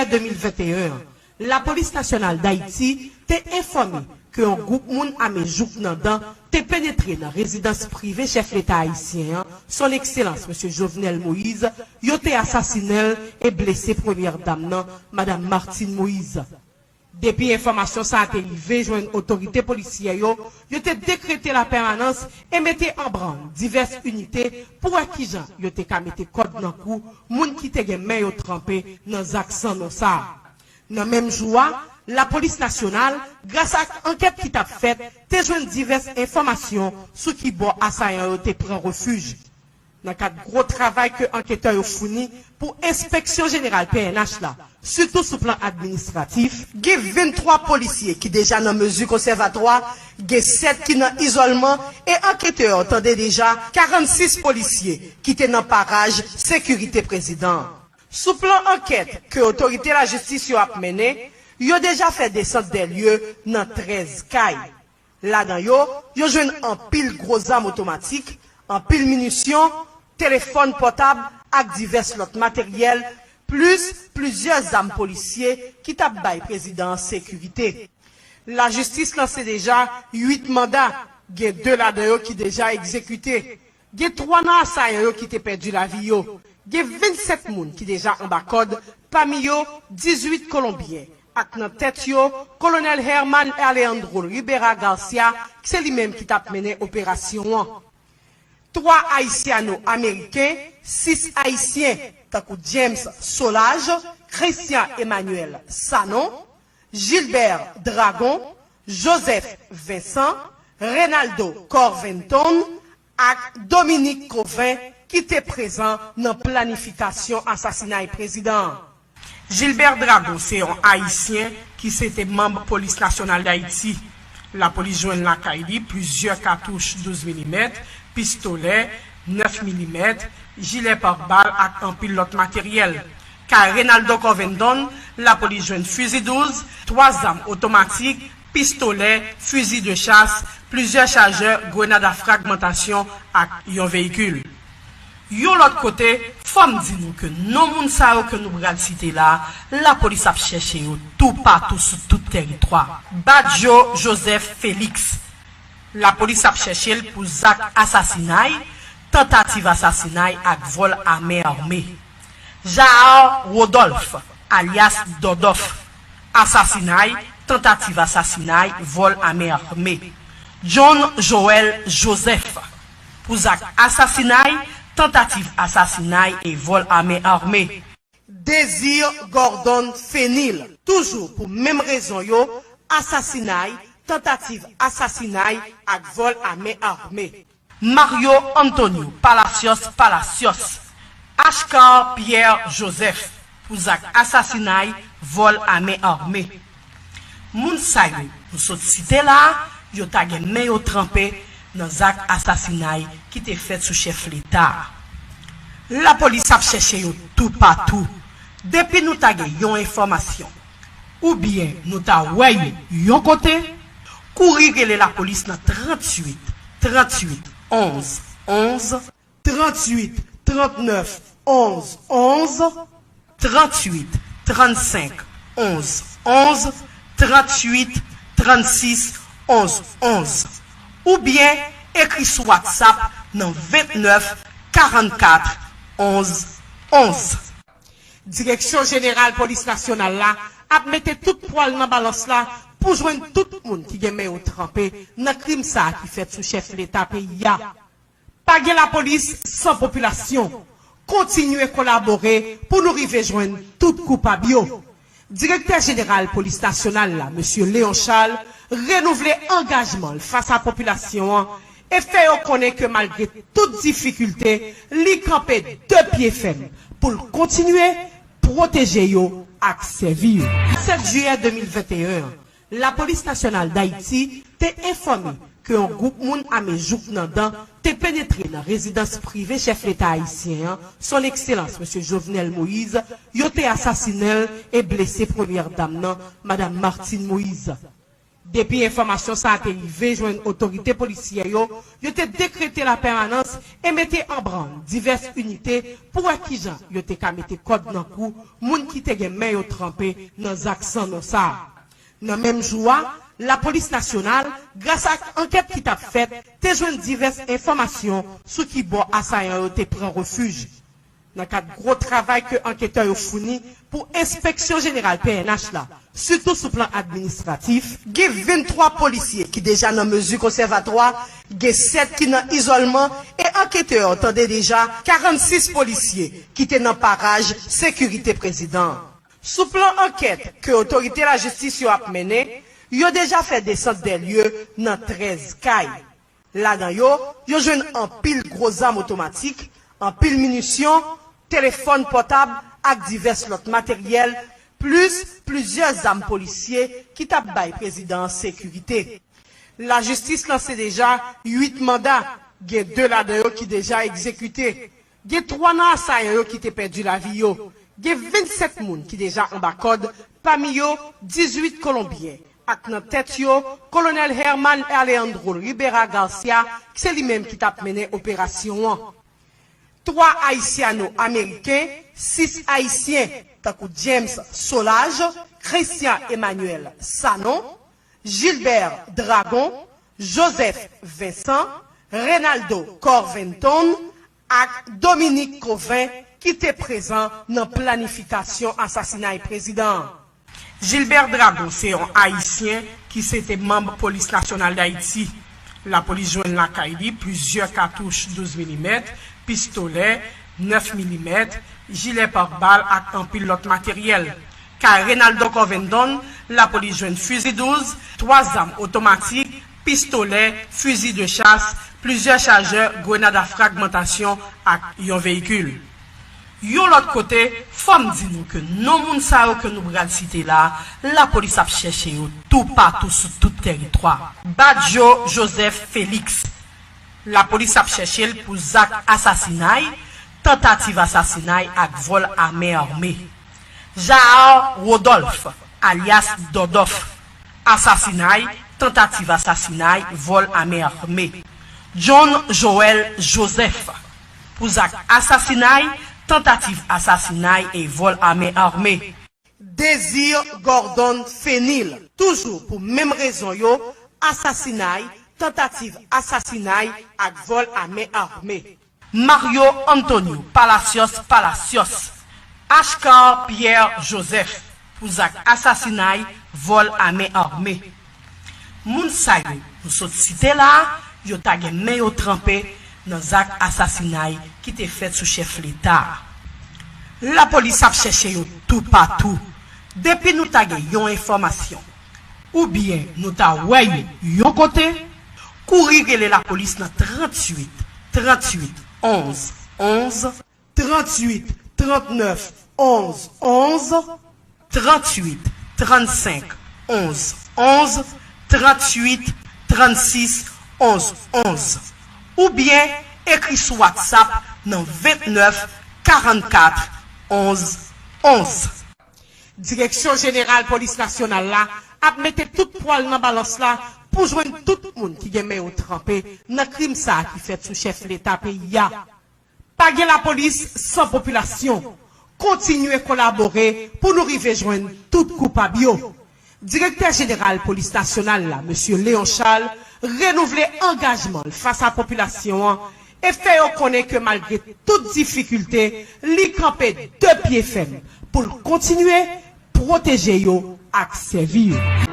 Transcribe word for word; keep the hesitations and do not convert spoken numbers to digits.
de mil venteyen an, Lapolis Nasyonal Dayiti te enfòme ke yon gwoup moun ame jouk nan dan te penetre nan rezidans prive chèf leta ayisyen an, Son Ekselans Mesye Jovenel Moïse, yo te asasinen l e blese premyè dam nan, Madam Martine Moïse. Depi enfòmasyon sa a te rive jwenn otorite polisyè yo, yo te dekrete lapèmanans e mete an branl divès inite pou wè kijan yo te ka mete kòd nan kou moun ki te gen men yo tranpe nan zak san non sa a. Nan menm jou a, Lapolis Nasyonal, gras ak ankèt ki t ap fèt, te jwenn divès enfòmasyon sou ki bò asayan yo te pran refij. Nan kad gwo travay ke anketè yo founi pou Enspeksyon Jeneral P N H la, sitou sou plan administratif, gen venntwa polisye ki deja nan mezi konsèvatwa, gen sèt ki nan izòlman e anketè yo tande deja karannsis polisye ki te nan paraj sekirite prezidan an. Sou plan ankèt ke otorite lajistis yo ap mennen, yo deja fè desant dè lye nan trèz kay. Ladan yo, yo jwenn anpil gwo zam otomatik, anpil minisyon, telefòn pòtab ak divès lòt materyèl, plis plizyè zam polisye ki t ap bay prezidan an sekirite. Lajistis lanse deja uit manda, gen de ladan yo ki deja egzekite. Gen twa nan asayan yo ki te pèdi lavi yo. Gen vennsèt moun ki deja anba kòd, pami yo dizuit Kolonbyen, ak nan tèt yo, Kolonèl Herman Alejandro Rivera Garcia, se li menm ki t ap mennen operasyon an. Twa Ayisyano-Ameriken, sis Ayisyen, tankou James Solages, Christian Emmanuel Sanon, Gilbert Dragon, Joseph Vincent, Reynaldo Corventon ak Dominique Cauvin ki te prezan nan planifikasyon asasinay prezidan an. Gilbert Dragon se yon Ayisyen ki se te manm Polis Nasyonal Dayiti. Lapolis jwenn lakay li plizyè katouch douz milimèt, pistolè nèf milimèt, jilè pare bal ak anpil lòt materyèl. Kay Reynaldo Corvendon, lapolis jwenn fizi douz, twa zam otomatik, pistolè, fizi de chas, plizyè chajè grenad a fragmantasyon ak yon veyikil. Yon lòt kote, fò m di nou ke non moun sa yo ke nou pral site la, lapolis ap chèche yo toupatou sou tout tèritwa. Badio Joseph Félix, lapolis ap chèche l pou zak asasinay, tantativ asasinay ak vòl a men ame. Jaar Rodolphe, alyas Dòdòf, asasinay, tantativ asasinay, vòl a men ame. John Joël Joseph, pou zak asasinay, tantativ asasinay e vòl a men ame. Désir Gordon Fénil, toujou pou menm rezon yo, asasinay, tantativ asasinay ak vòl a men ame. Mario Antonio Palacios Palacios, Ashcar Pierre Joseph, pou zak asasinay, vòl a men ame. Moun sa yo nou sot site la a, yo ta gen men yo tranpe nan zak asasinay ki te fèt sou chèf leta a. Lapolis ap chèche yo toupatou. Depi nou ta gen yon enfòmasyon, oubyen nou ta wè yo yon kote, kouri rele lapolis nan tranntuit, tranntuit, onz, onz, tranntuit, trannèf, onz, onz, tranntuit, trannsenk, onz, onz, tranntuit, trannsis, onz, onz, oubyen ekri sou WhatsApp nan vennèf, karannkat, onz, onz. Direksyon Jeneral Polis Nasyonal la ap mete tout pwa l nan balans la pou jwenn tout moun ki gen men yo tranpe nan krim sa a ki fèt sou chèf leta peyi a. Pa gen lapolis san popilasyon. Kontinye kolabore pou nou rive jwenn tout koupab yo. Direktè Jeneral Polis Nasyonal la, Mesye Léon Charles, renouvle angajman l fas a popilasyon an e fè yo konnen ke malgre tout difikilte, li kanpe de pye fèm pou l kontinye pwoteje yo ak sèvi yo. Sèt jiyè de mil venteyen an, Lapolis Nasyonal Dayiti te enfòme ke yon gwoup moun ame jouk nan dan te penetre nan rezidans prive chèf leta ayisyen an, Son Ekselans Mesye Jovenel Moïse, yo te asasinen l e blese premyè dam nan, Madam Martine Moïse. Depi enfòmasyon sa a te rive jwenn otorite polisyè yo, yo te dekrete lapèmanans e mete an brann divès inite pou wè kijan yo te ka mete kòd nan kou moun ki te gen men yo tranpe nan zak san non sa a. Nan menm jou a, Lapolis Nasyonal, gras ak ankèt ki t ap fèt, te jwenn divès enfòmasyon sou ki bò asayan yo te pran refij. Nan kad gwo travay ke anketè yo founi pou Enspeksyon Jeneral P N H la, sitou sou plan administratif, gen venntwa polisye ki deja nan mezi konsèvatwa, gen sèt ki nan izòlman e anketè yo tande deja karannsis polisye ki te nan paraj sekirite prezidan an. Sou plan ankèt ke otorite lajistis yo ap mennen, yo deja fè desant dè lye nan trèz kay. Ladan yo, yo jwenn anpil gwo zam otomatik, anpil minisyon, telefòn pòtab ak divès lòt materyèl, plis plizyè zam polisye ki t ap bay prezidan an sekirite. Lajistis lanse deja uit manda, gen de ladan yo ki deja egzekite. Gen twa nan asayan yo ki te pèdi lavi yo. Gen vennsèt moun ki deja anba kòd, pami yo dizuit Kolonbyen, ak nan tèt yo, Kolonèl Herman Alejandro Rivera Garcia, se li menm ki t ap mennen operasyon an. Twa Ayisyano-Ameriken, sis Ayisyen, tankou James Solages, Christian Emmanuel Sanon, Gilbert Dragon, Joseph Vincent, Reynaldo Corventon ak Dominique Cauvin ki te prezan nan planifikasyon asasinay prezidan an. Gilbert Dragon se yon Ayisyen ki se te manm Polis Nasyonal Dayiti. Lapolis jwenn lakay li plizyè katouch douz milimèt, pistolè nèf milimèt, jilè pare-bal ak anpil lòt materyèl. Kay Reynaldo Corvendon, lapolis jwenn fizi douz, twa zam otomatik, pistolè, fizi de chas, plizyè chajè grenad a fragmantasyon ak yon veyikil. Yon lòt kote, fò m di nou ke non moun sa yo ke nou pral site la, lapolis ap chèche yo toupatou sou tout tèritwa. Badio Joseph Félix, lapolis ap chèche l pou zak asasinay, tantativ asasinay ak vòl a men ame. Jaar Rodolphe, alyas Dòdòf, asasinay, tantativ asasinay, vòl a men ame. John Joël Joseph, pou zak asasinay, tantativ asasinay e vòl a men ame. Désir Gordon Fénil, toujou pou menm rezon yo, asasinay, tantativ asasinay ak vòl a men ame. Mario Antonio Palacios Palacios, Ashcar Pierre Joseph, pou zak asasinay, vòl a men ame. Moun sa yo nou sot site la a, yo ta gen men yo tranpe nan zak asasinay ki te fèt sou chèf Leta a. Lapolis ap chèche yo toupatou. Depi nou ta gen yon enfòmasyon, oubyen nou ta wè yo yon kote, kouri rele lapolis nan tranntuit, tranntuit, onz, onz, tranntuit, trannèf, onz, onz, tranntuit, trannsenk, onz, onz, tranntuit, trannsis, onz, onz, oubyen ekri sou WhatsApp nan vennèf, karannkat, onz, onz. Direksyon Jeneral Polis Nasyonal la ap mete tout pwal nan balans la pou jwenn tout moun ki gen men yo tranpe nan krim sa a ki fèt sou chèf Leta peyi a. Pa gen lapolis san popilasyon. Kontinye kolabore pou nou rive jwenn tout koupab yo. Direktè Jeneral Polis Nasyonal la, Mesye Léon Charles, renouvle angajman l fas a popilasyon an e fè yo konnen ke malgre tout difikilte, li kanpe de pye fèm pou l kontinye pwoteje yo ak sèvi yo.